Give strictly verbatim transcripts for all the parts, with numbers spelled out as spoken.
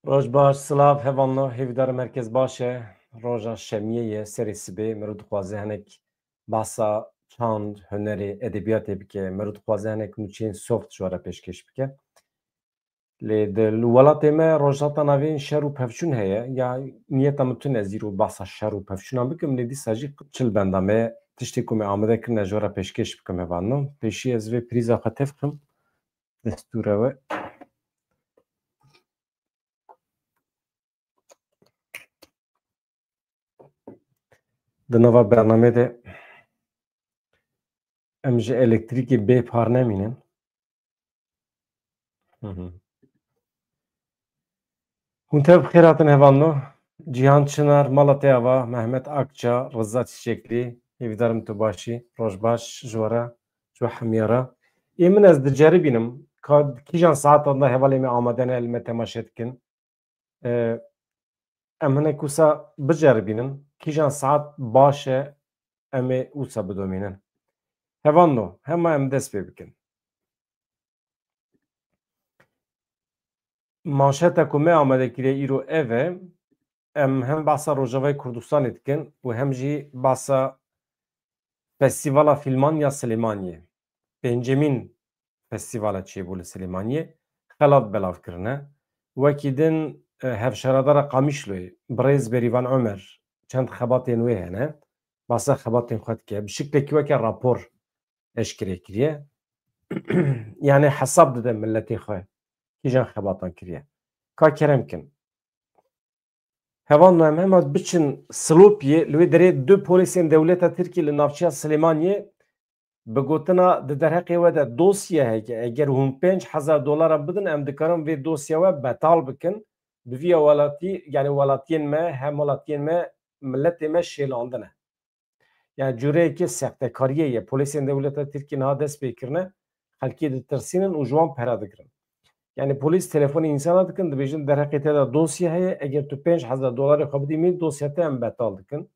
Roj baş, silav, hevalno, hêvîdarim herkes baş e. Roja şemiyê ye, serê sibê, meriv dixwaze hinek bahsa çand, hunerê, edebiyatê bike, meriv dixwaze hinek nûçeyên soft ji we re pêşkêş bike. Lê di li welatê me Rojhilata Navîn şer û pevçûn heye, ya niyeta min tune ez îro bahsa şer û pevçûnan bikim, lê dîsa jî çil benda me, tiştê ku me amade kirine ji we re pêşkêş bikim, hevalno. Pêşî ez vê prîza xwe tevxim. Destûra we. Di nava bernamê de em ji elektrîkê bê par nemînin. Hı hı. Hûn tev bi xêr hatin, hevalno. Cîhan Çinar, mala te ava, Mehmet Akça, Riza Çiçekli, hêvîdarim tu başî, roj baş ji we re, ji we hemiya re. Ê min ez diceribînim, ka kîjan saetan de hevalê me amade ne li me temaşe dikin. E, em hinek wisa biceribînin, kîjan saet baş e, em ê wisa bidomînin. Hevalno, hema em dest pê bikin. Manşeta ku me amade kiriye îro ev e, em hem behsa Rojavayê Kurdistanê dikin û hem jî behsa Festîvala Fîlman ya Silêmaniyê. Pêncemîn festîvala çêbû li Silêmaniyê, xelat belav kirine. Wekî din, e, hevşaredara Qamişloyê, birêz Berîvan Omer, çend xebatên wê hene, behsa xebatên xwe dike. Bi şiklekî weke rapor eşkere kiriye. Yani hesab dide miletê xwe kîjan xebatan kiriye. Ka kerem kin. Hevalno, em hema biçin Silopiyê, li wê derê du polîsên dewleta Tirkî li navçeya Silêmaniyê bi gotina di derheqê we de dosye heke, eger hûn pênc hezar dolara bidin, em dikarin vê dosya we betal bikin. Bi vîya welatî, yani welatiyên me, hemwelatiyên me, miletê me şêlandine. Yani cûreyekê sextekariyê ye. Polîsên dewleta Tirkî niha dest pê kirine, xelkê ditirsînin û ji wan pera digirin. Yani polîs telefonê însana dikin, dibêjin derheqê te de dosye heye, eger tu pênc hezar dolarê xwe bidî min, dosya te em betal dikin.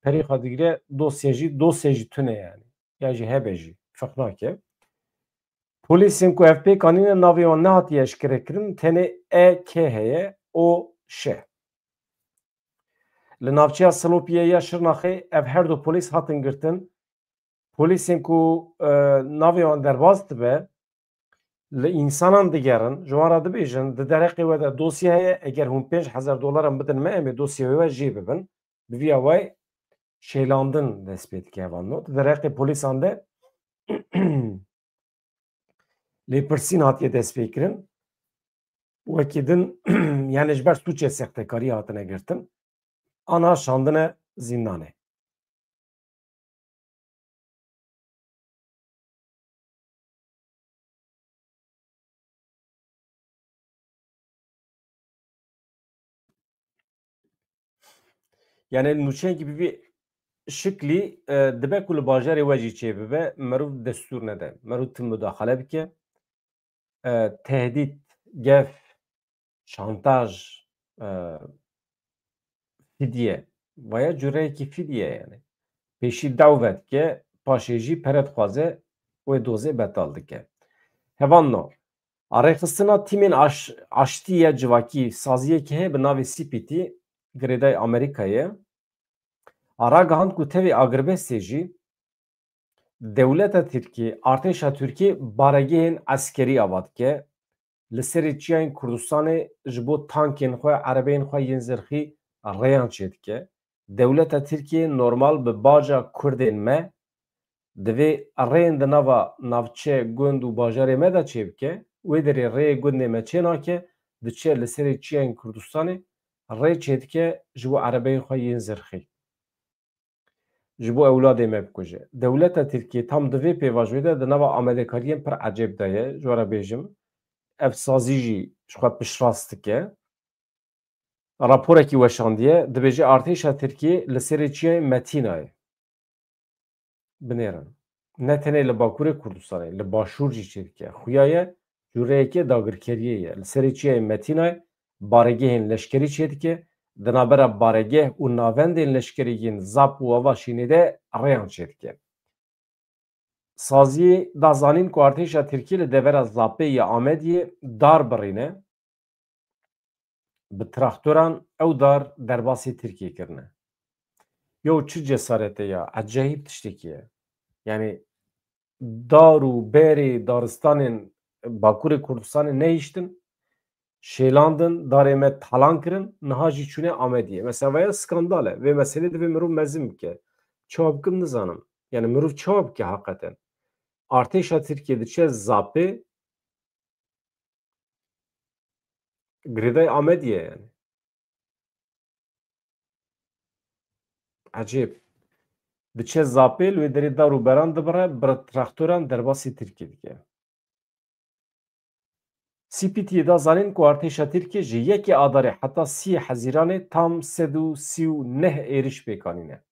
Perê xwe digire, dosye jî, dosye jî tune yani. Ya jî hebe jî, ferq nake. Polîsên ku ev pêk anîne navê wan nehatiye eşkerekirin, tenê E K heye, O Ş. Li navçeya Silopiyê ya Şirnaxê ev her du polîs hatin girtin. Polîsên ku, e, navê wan derbas dibe, li însanan digerin, ji wan re dibêjin, di derheqê we de dosye heye, eger hûn pênc hezar dolaran bidin me, em ê dosyayê we jê bibin. Bi vîya wê şêlandin dest pê dike, hevalno. Di derheqê polîsan de lêpirsîn hatiye destpêkirin. Wekî din, yani ji ber sûcê sextekariyê hatine girtin, ana şandine zîndanê. Yani nûçeyekî bi vî şiklî, e, dibe ku li bajarê we jî çêbibe, meriv destûr nede. Meriv tim mudaxale bike. E, tehdît, gef, şantaj, e, fidye. Vaya cûreyekî fidye yani. Pêşî daw vedike, paşê jî pere dixwaze, wê dozê betal dike. Hevalno, a rêxistina tîmên aş-, aştî ya civakî, saziyekî heye bi navê C P T, girêdayî Amerîkayê, a ragihand ku tevî agirbestê jî dewleta Tirkî, artêşa Tirkî baregehên eskerî ava dike. Li serê çiyayên Kurdistanê ji bo tankên xwe, erebeyên xwe yên zirxî rêyan çêdike. Dewleta Tirkiyê normal bi baca Kurdên me divê rêyên di nava navçe, gund û bajarê me de çêbike. Wê derê rêyê gundê me çênake, diçe li serê çiyayên Kurdistanê rê çêdike ji bo erebeyên xwe yên zirxî. Ji bo ewladê me bikuje. Dewleta Tirkiyê tam di vê pêvajoyê de di nava amadekariyên pir ecêb de ye. Ji we re bêjim, ev sazî jî ji xwe piştrast dike. Raporekî weşandiye, dibêje artêşa Tirkiyê li serê çiyayê Metînayê. Binêrin. Ne tenê li Bakurê Kurdistanê, li Başûr jî çêdike. Xuya ye, cûreyeke dagirkeriyê ye. Li serê çiyayê Metînayê baregehên leşkerî çêdike, di navbera baregeh û navendên leşkerî yên Zap û Avaşînê de rêyan çêdike. Saziyê da zanîn ku artêşa Tirkiyê li devera Zapê ya Amediyê dar birîne. bi traktoran ew dar derbasî Tirkiyê kirine. Yo, çi cesarete ya, ecayîb tiştekî ye. Yani dar û berê daristanên Bakurê Kurdistanê nehiştin, şêlandin, darê me talan kirin, niha jî çûne Amediyê. Mesela vaya skandal e. Vê meselê divê mirov mezin bike. Çawa bikim nizanim. Yani mirov çawa bike heqeten. Artêşa Tirkiye diçe Zapê, girêdayî Amediyê yani. Ecêb. Diçe Zapê, li wê derê dar û beran dibire, bi traktoran derbasî Tirkiyê dike. C P T'yê da zanîn ku artêşa Tirkiyê ji yekê Adarê heta sî Hezîranê tam sed û sî û neh êriş pêk anîne.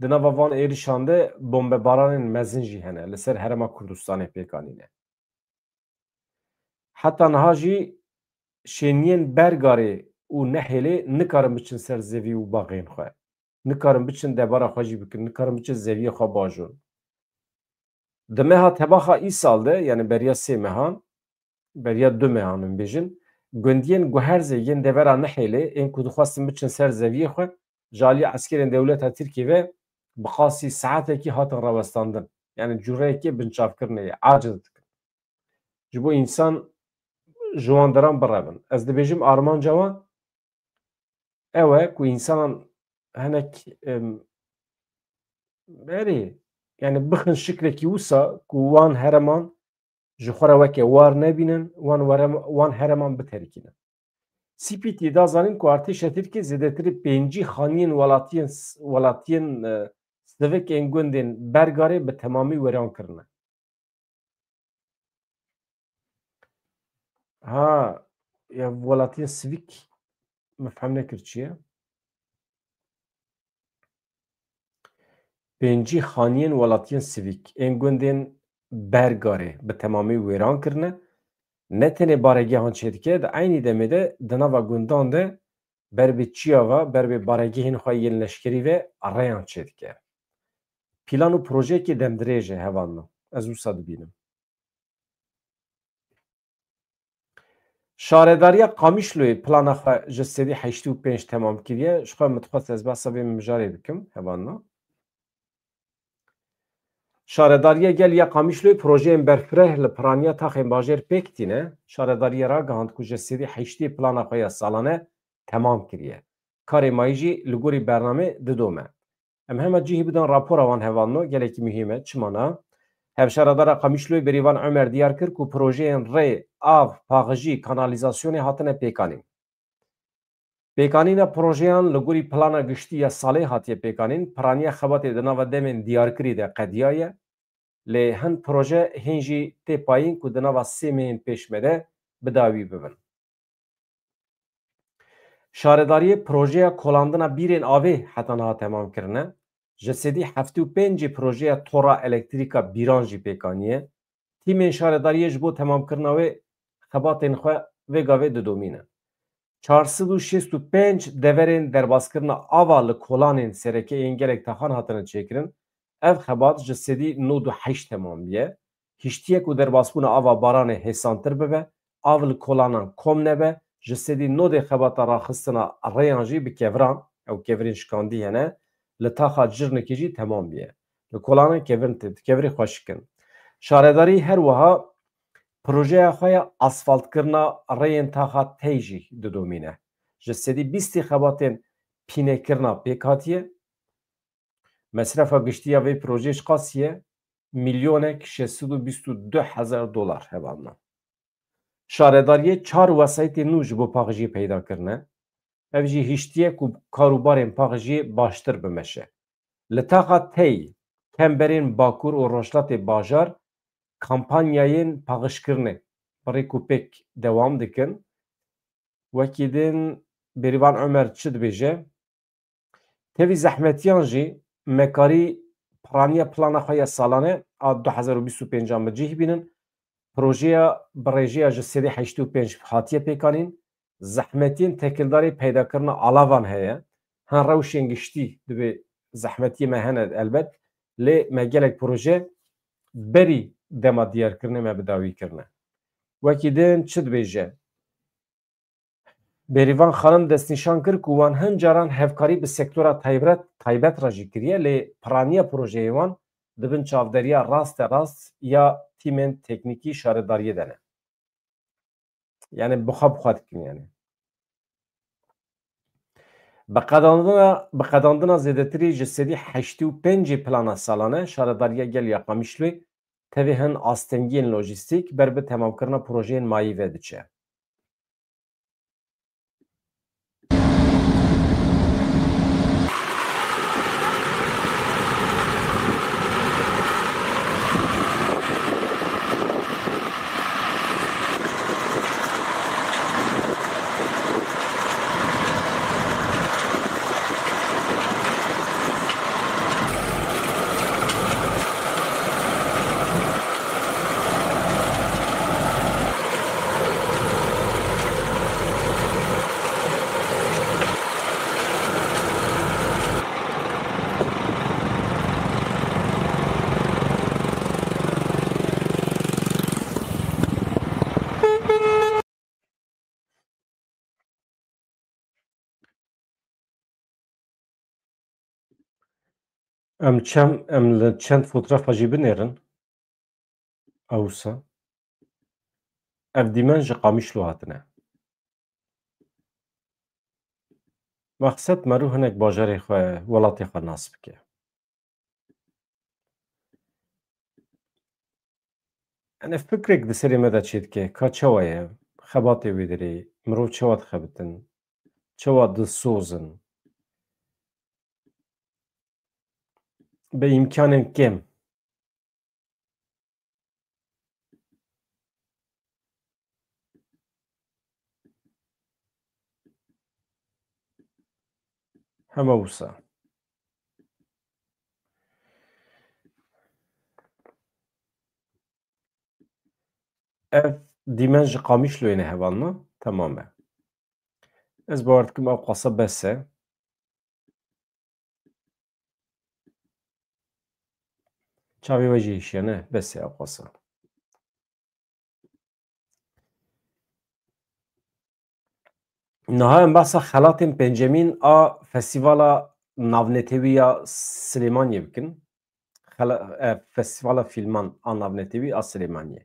Di nava van êrişan de bombebaranên mezin jî hene, li ser Herêma Kurdistanê pêk anîne. Heta niha jî şêniyên Bergarê û Nehêlê nikarin biçin ser zevî û baxên xwe. Nikarin biçin debara xwe jî bikin, nikarin biçin zeviyê xwe bajon. Di meha tebaxa îsal de, yani beriya sê mehan, beriya du mehan in bêjin, gundiyên guherzê yên devera Nehêlê, ên ku dixwestin biçin ser zeviyê xwe, ji aliyê eskerên dewleta Tirkiyê ve bi qasî saetekî hatin rawestandin. Yani cûreyekê binçavkirinê ye, aciz dikin. Ji bo însan ji wan deran birevin. Ez dibêjim armanca wan ew e ku însanan hinek, em, berê, yani bixin şiklekî wisa ku wan herêman ji xwe re weke war nebînin, wan were-, wan herêman biterikînin. C P T'yê da zanîn ku artêşa Tirkiyê zêdetirî pêncî xaniyên welatiyên s-, welatiyên, e, sivik ên gundên Bergarê bi temamî wêran kirine. Ha, ya welatiyên sivîk min fehm nekir çi ye? Pêncî xaniyên welatiyên sivîk ên gundên Bergarê bi temamî wêran kirine. Ne tenê baregehan çêdike, di eynî demê de di nava gundan de ber bi çiya ve, ber bi baregehên xwe yên leşkerî ve rêyan çêdike. Plan û projeyekê demdirêj e hevalno. Ez wisa dibînim. Şaredariya Qamişloyê plana xwe ji sedî heştê û pênc temam kiriye. Ji xwe min dixwest ez behsa vê mijarê bikim, hevalno. Şaredariya gel ya Qamişloyê projeyên berfireh li piraniya taxên bajêr pêk tîne. Şaredariyê ragihand ku ji sedî heştê plana xwe ya salane temam kiriye. Karê mayî jî li gorî bernamê didome. Em hema cihî bidin rapora wan hevalno, gelekî muhîm e. Çima na? Hevşaredara Qamişloyê Berîvan Omer diyar kir ku projeyên rê, av, paxijî, kanalîzasyonê hatine pêkanîn. Pêkanîna projeyan li gorî plana giştî ya salê hatiye pêkanîn, piraniya xebatê di nava demên diyarkirî de qediyaye, lê hin proje hîn jî tê payîn ku di nava sê mehên pêş me de bi dawî bibin. Şaredariyê projeya kolandina bîrên avê heta niha temam kirine. Ji sedî heftê û pêncê projeya tora elektrîka bîran jî pêk aniye. Tîmên şaredariyê ji bo temamkirina wê xebatên xwe vê gavê didomînin. Çar sed û şêst û pênc deverên derbaskirina ava li kolanên sereke yên gelek taxan hatine çêkirin. Ev xebat ji sedî nod û heşt temam biye. Hiştiye ku derbasbûna ava baranê hêsantir bibe, av li kolanan kom nebe, ji sedî nodê xebata raxistina rêyan jî bi keviran, ew kevirên şikandî hene, li taxa Cirnikê jî temam biye. Li kolanan kevirin tê, kevirî xweşik in. Şaredarî her wiha projeya xwe ya asfaltkirina rêyên taxa Tey jî didomîne. Ji sedî bîstê xebatên pînekirina pêk hatiye. Mesrefa giştî ya vê projeyê ji qasî ye? Milyonek şeş sed û bîst û du hezar dolar hevalna. Şaredariyê çar wesayîtê nû ji bo paxijiyê peyda kirine. Ev jî hiştiye ku karûbarên paxijiyê baştir bimeşe. Li taxa Tey, kemberên Bakur û Rojhilatê bajar kampanyayên paxijkirinê bi rêk û pêk dewam dikin. Wekî din Bêrîvan Omer çi dibêje? Tevî zehmetiyan jî me karî piraniya plana xwe ya salane a du hezar û bîst û pênc an bi cih bînin. Projeya bi rêjeya ji sedî heştê û pênc hatiye pêkanîn. Zehmetiyên tekildarî peydakirina alavan heye. Hin rewşên giştî divê zehmetiyê me hene elbet. Lê me gelek proje berî dema diyarkirinê me bi dawî kirine. Wekî din çi dibêje? Bêrîvan Xanim destnîşan kir ku wan hin caran hevkarî bi sektora taybet, taybet re jî kiriye, lê piraniya projeyê wan di bin çavderiya raste rast ya tîmên teknîkî şaredariyê de ne. Yani bi xwe bi xwe dikin yani. Bi qedandina, bi qedandina zêdetirî ji sedî heştê û pêncê plana salane Şaredariya Gel ya Qamişloyê tevî hin astengiyên lojîstîk ber bi temamkirina projeyên mayî ve diçe. Em çem, em li çend fotografa jî binêrin. Ewsa. Ev dîmen ji Qamişlo hatine. Mexsed mero hinek bajarê xwe, welatê xwe nas bike. Yani fikrek di serê me de çêdike, ka çawa ye, xebatê wê derê, mirov çawa dixebitin, çawa dilsoz in, bi îmkanên kêm. Hema wisa. Ev dîmen ji Qamişloyê ne hevalna. Temam e. Ez bawer dikim ew qasa bes e. Çavê we jî hişiye ne? Bes e ew qasa. Niha em behsa xelatên pencemîn a Festîvala Navnetewî ya Silêmaniyê bikin. Xela-, e, Festîvala Fîlman a Navnetewî a Silêmaniyê.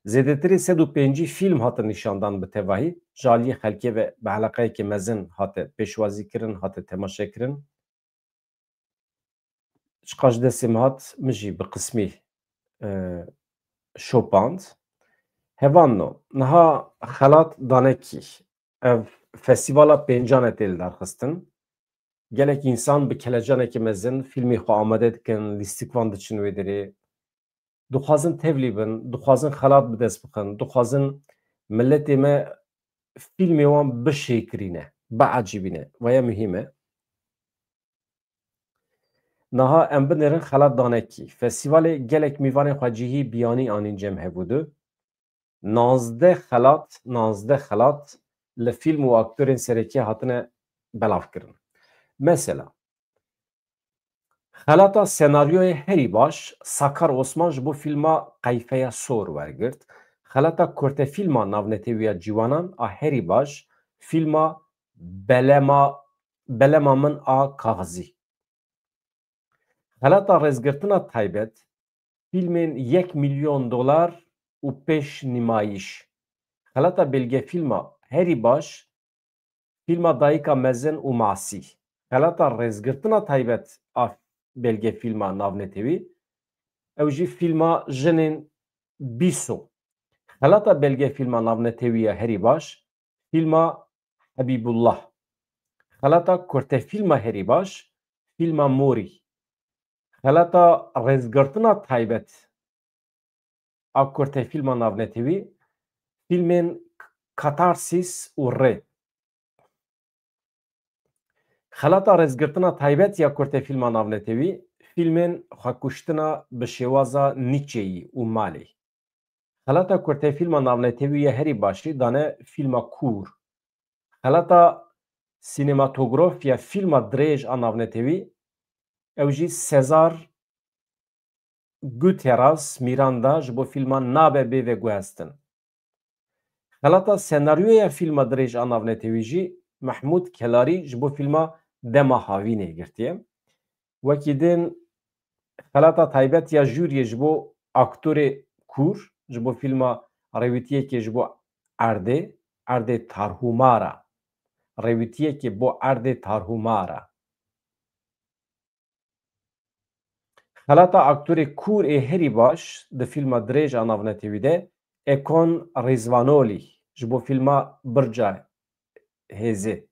Zêdetirî sed û pêncî fîlm hatin nîşandan bi tevahî, ji aliyê xelkê ve bi eleqeyeke mezin hate pêşwazîkirin, hate temaşekirin. Çiqas ji destê min hat, min jî bi qismî, e, şopand. Hevalno, niha xelat danekî, ev festîvala pêncan e tê lidarxistin. Gelek însan bi kelecanekî mezin fîlmê xwe amade dikin, lîstikvan diçin wê derê. Dixwazin tevlî bin, dixwazin xelat bi dest bixin, dixwazin miletê me fîlmê wan bişêkirîne, biecibîne. Vaya muhîm e. Niha em binêrin xelat danekî. Festîvalê gelek mîvanên xwecihî biyanî anîn cem hevûdu. Nazdeh xelat, nazdeh xelat li fîlm û aktorên serekî hatine belavkirin. Mesela, xelata senaryoyê herî baş Sakar Osman ji bo fîlma Qeyfeya Sor wergirt. Xelata kurtefîlma navnetewî ya ciwanan a herî baş fîlma Belema, Belema Min a Kaxizî. Xelata rêzgirtina taybet, fîlmên yek milyon dolar û pêş nîmayîş. Xelata belgefîlma herî baş, fîlma Dayika Mezin û Masî. Xelata rêzgirtina taybet a belgefîlma navnetewî, ew jî fîlma Jinên Bîso. Xelata belgefîlma navnetewî ya herî baş, fîlma Hebîbullah. Xelata kurtefîlma herî baş, fîlma Morî. Xelata rêzgirtina taybet a kurtefîlma navnetewî, fîlmên Katarsis û Rê. Xelata rêzgirtina taybet ya kurtefîlma navnetewî, fîlmên Xwekuştina bi şêwaza Nîçeyî û Malê. Xelata kurtefîlma navnetewî ya herî başî dane fîlma Kûr. Xelata sînematograf ya fîlma dirêj a navnetewî, ew jî César Guterres Miranda ji bo fîlma Nabe Bê Veguhestin. Xelata senaryoya fîlma dirêj a navnetewî jî Mehmûd Kelarî ji bo fîlma Dema Havînê girtiye. Wekî din xelata taybet ya jûriyê ji bo aktorê kûr, ji bo fîlma rêwîtiyekê ji bo erdê, erdê tarhûmar a. Rêwîtiyekê bo erdê tarhûmar a. Xelata aktorê kûr ê herî baş di fîlma dirêj a navnetewî de Ekon Rîzvanolî ji bo fîlma Birca Hêzê.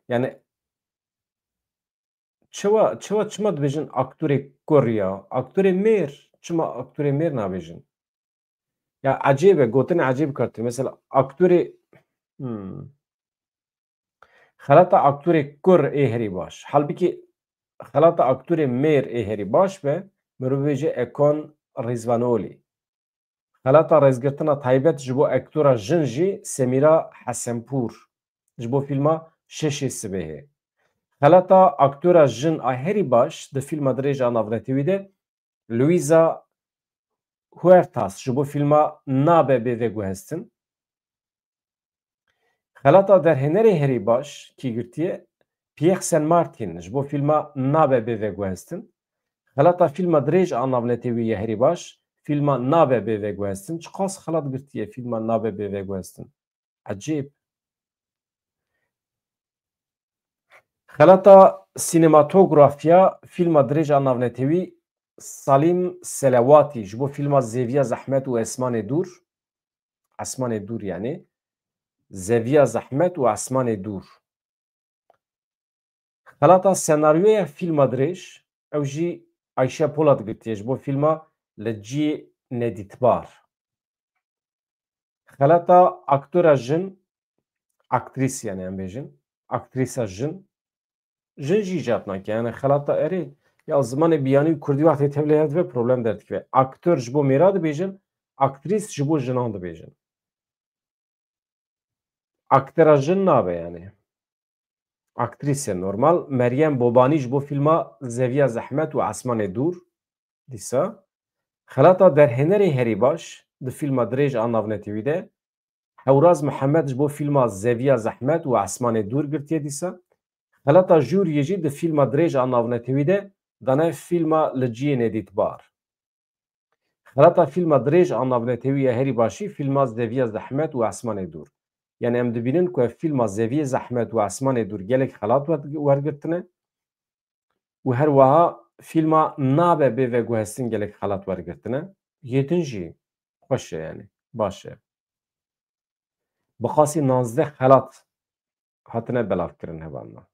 Yani çewa, çewa çima dibêjin aktorê kur ya? Aktorê mêr, çima aktorê mêr nabêjin? Ya ecêb e, gotin ecêb kartir. Mesela aktorê, hmm. Xelata aktorê kur ê herî baş. Halbikî xelata aktorê mêr ê herî baş be, mirov bêje Ekon Rîzvanolî. Xelata rêzgirtina taybet ji bo aktora jin jî Semîra Hesenpûr ji bo fîlma Şeşê Sibehê. Xelata aktora jin a herî baş di fîlma dirêj a navnetewî de Luisa Huertas ji bo fîlma Nabe Bê Veguhestin. Xelata derhênerê herî baş kî girtiye? Pierre Saint Martin ji bo fîlma Nabe Bê Veguhestin. Xelata fîlma dirêj a navnetewî yê herî baş, fîlma Nabe Bê Veguhestin. Çiqas xelat girtiye fîlma Nabe Bê Veguhestin. Ecêb. Xelata sînematografiya fîlma dirêj a navnetewî Salîm Selewatî ji bo fîlma Zeviya Zehmet û Esmanê Dûr. Esmanê Dûr yani. Zeviya Zehmet û Esmanê Dûr. Xelata senaryoya fîlma dirêj, ew jî Ayşe Polat girtiye ji bo fîlma Li Ciyê Nedîtbar. Xelata aktora jin, aktrîs yani em bêjin, aktrîsa jin, jin jî îcat nake. Yani xelata erê, ya zimanê biyanî û kurdî wextê tevlê hev dibe problem derdikeve. Aktor ji bo mêra dibêjin, aktrîs ji bo jinan dibêjin. Aktera jin nabe yani. Aktrîse normal. Meryem Bobanî ji bo fîlma Zeviya Zehmet û Esmanê Dûr. Dîsa xelata derhênerê herî baş di fîlma dirêj a navnetewî de Hewraz Mihemed ji bo fîlma Zeviya Zehmet û Esmanê Dûr girtiye dîsa. Xelata jûriyê jî di fîlma dirêj a navnetewî de dane fîlma Li Ciyê Nedîtbar. Xelata fîlma dirêj a navnetewî ya herî başî fîlma Zeviya Zehmet û Esmanê Dûr. Yani em dibînin ku ev fîlma Zeviyê Zehmet û Esmanê Dûr gelek xelat wer-, wergirtine û her wiha fîlma Nabe Bê Veguhestin gelek xelat wergirtine. Yê din jî xweş e yani, baş e. Bi qasî nozdeh xelat hatine belavkirin hevalna.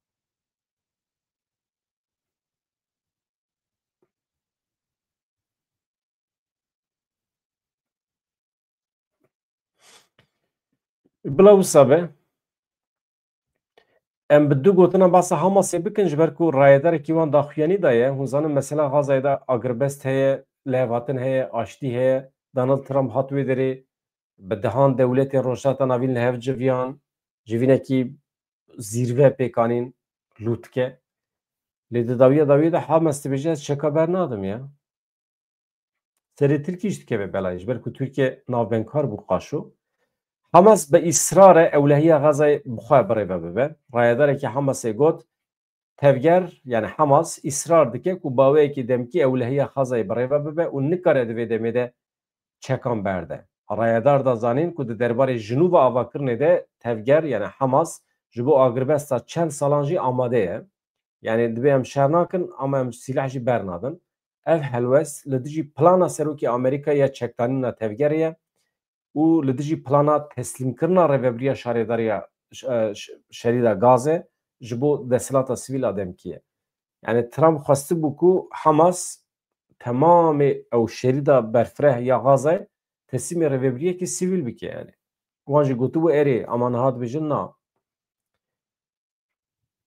Bila wisa be. Em bi du gotina basa Hamasê bikin, ji ber ku rayedarekî wan daxuyanî daye. Hûn zanin mesela Xazayê de agirbest heye, lihevhatin heye, aştî heye. Donald Trump hat wê derê, bi dehan dewletên Rojhilata Navîn li hev civiyan, civînekî zîrve pêk anîn, lûtke. Lê di dawiya dawiyê de Hamas dibêje, ez çeka bernadim ya. Serê Tirkî jî dikeve belayê, ji ber ku Tirkiye navbenkar bû qaşo. Hamas bi îsrar e ewlehiya Xazayê bi xwe birêve bibe. Rayedarekî Hamasê got, tevger, yani Hamas îsrar dike ku baweyekî demkî ewlehiya Xazayê birêve bibe û nikare di vê demê de çekan berde. Rayedar da zanîn ku di derbarê Jinûva avakirinê de tevger, yani Hamas, ji bo agirbesta çend salan jî amade ye. Yani dibê em şer nakin, ama em sîleh jî bernadin. Ev helwest li dijî plana serokê Amerîkayê ya çekdanîna tevgerê ye û li dijî plana teslîmkirina rêvebiriya şaredariya ş-, e, ş-, şerîda Gaze ji bo desthilata sivîl a demkî ye. Yani Trump xwestibû ku Hamas temamê ew şerîda berfireh ya Gaze teslîmê rêvebiriyekî sivîl bike yani. Wan jî gotibû erê, ama niha dibêjin na.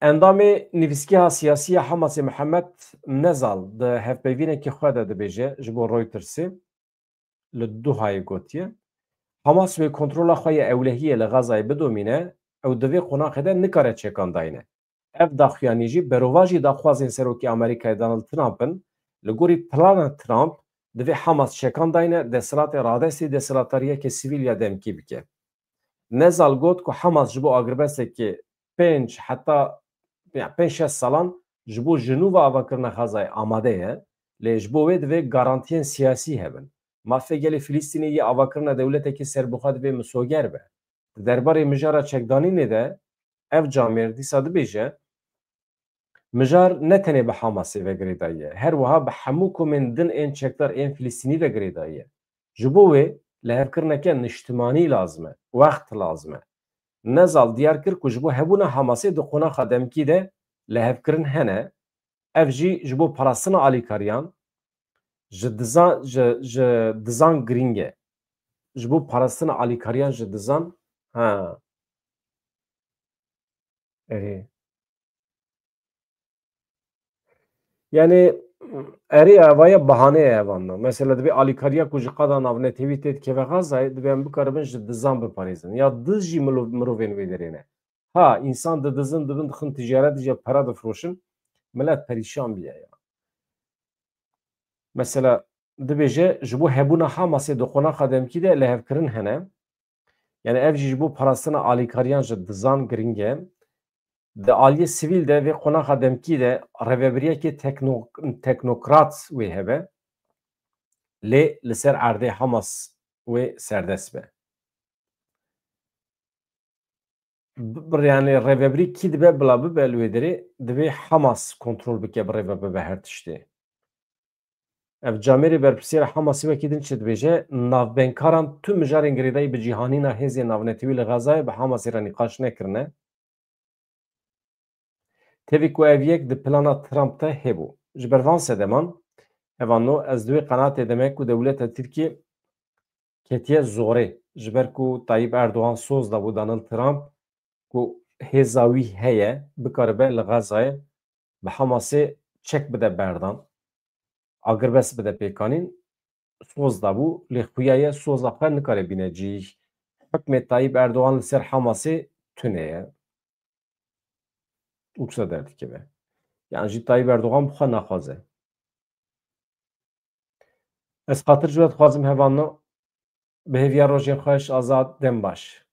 Endamê nivîskiha siyasî ya Hamasê Mihemed Nezal di hevpeyvînekî xwe de dibêje ji bo Reutersê li Duhayê gotiye, Hamas wê kontrola xwe ya ewlehiyê li Xazayê bidomîne, ew di vê qonaxê de nikare çekan dayne. Ev daxuyanî jî berovajî daxwazên Serokê Amerîkayê Donald Trump in, li gorî plana Trump Divê Hamas çekan dayne, desthilatê radestî desthilatdariyeke sivîl ya demkî bike. Nezal got ku Hamas ji bo agirbestekê pênc heta, ya, pênc şeş salan ji bo jinû ve avakirina Xezayê amade ye, lê ji bo wê divê garantiyên siyasî hebin. Mafê gelê Filistînê yê avakirina dewletekî serbixwe divê misoger be. Di derbarê mijara çekdanînê de ev camêr dîsa dibêje, mijar ne tenê bi Hamasê ve girêdayî ye, her wiha bi hemû komên din ên çekdar ên Filistînî ve girêdayî ye. Ji bo wê lihevkirineke niştimanî lazim e, wext lazim e. Nezal diyar kir ku ji bo hebûna Hamasê di qonaxa demkî de lihevkirin hene, ev jî ji bo parastina alîkariyan ji dizan, ji, ji dizan girîng e. Ji bo parastina alîkariyan ji dizan, ha. Erê. Yani, erê, ev ya bahane ye evan. Mesela, divê alîkariya ku ji qada navnetewî tê dikeve Xezayê, divê em bikaribin ji dizan biparêzin. Ya diz jî milo-, mirovên wê derê ne. Ha, însan didizin, dibin dixin ticaret, jî pere difroşin. Milet perîşan biye ya. Mesela, dibêje, ji bo hebûna Hamasê di qonaxa demkî de lihevkirin hene. Yani ev jî ji bo parastina alîkariyan ji dizan girîng e. Di aliyê sivîl de vê qonaxa demkî de rêvebiriyekê tekno-, teknokrat wê hebe, lê li ser erdê Hamas wê serdest be. B-, yani rêvebirî kî dibe bila bibe li wê derê, divê Hamas kontrol bike, bi rêve bibe her tiştê. Ev camêrê berpirsiyara Hamasî wekî din çi dibêje? Navbengkaran tu mijarên girêdayî bi cîhanîna hêzên navnetewî li Xezayê bi Hamasê re nîqaş nekirine. Tevî ku ev yek di plana Trump de hebû. Ji ber van sedeman, evano ez di wê qenaatê de me ku dewleta Tirkiyê ketiye zorê. Ji ber ku Tayyip Erdogan soz dabû Donald Trump ku hêza wî heye, bikaribe li Xezayê bi Hamasê çek bide berdan, agirbest bide pêkanîn, soz dabû, lê xuya ye soza xwe nikare bîne cî. Hukmê Tayyip Erdogan li ser Hamasê tune ye. Wisa derdikeve. Yani jî Tayyip Erdogan bi xwe naxwaze. Ez xatir ji we dixwazim hevalno, bi hêviya rojên xweş, azad, dem baş.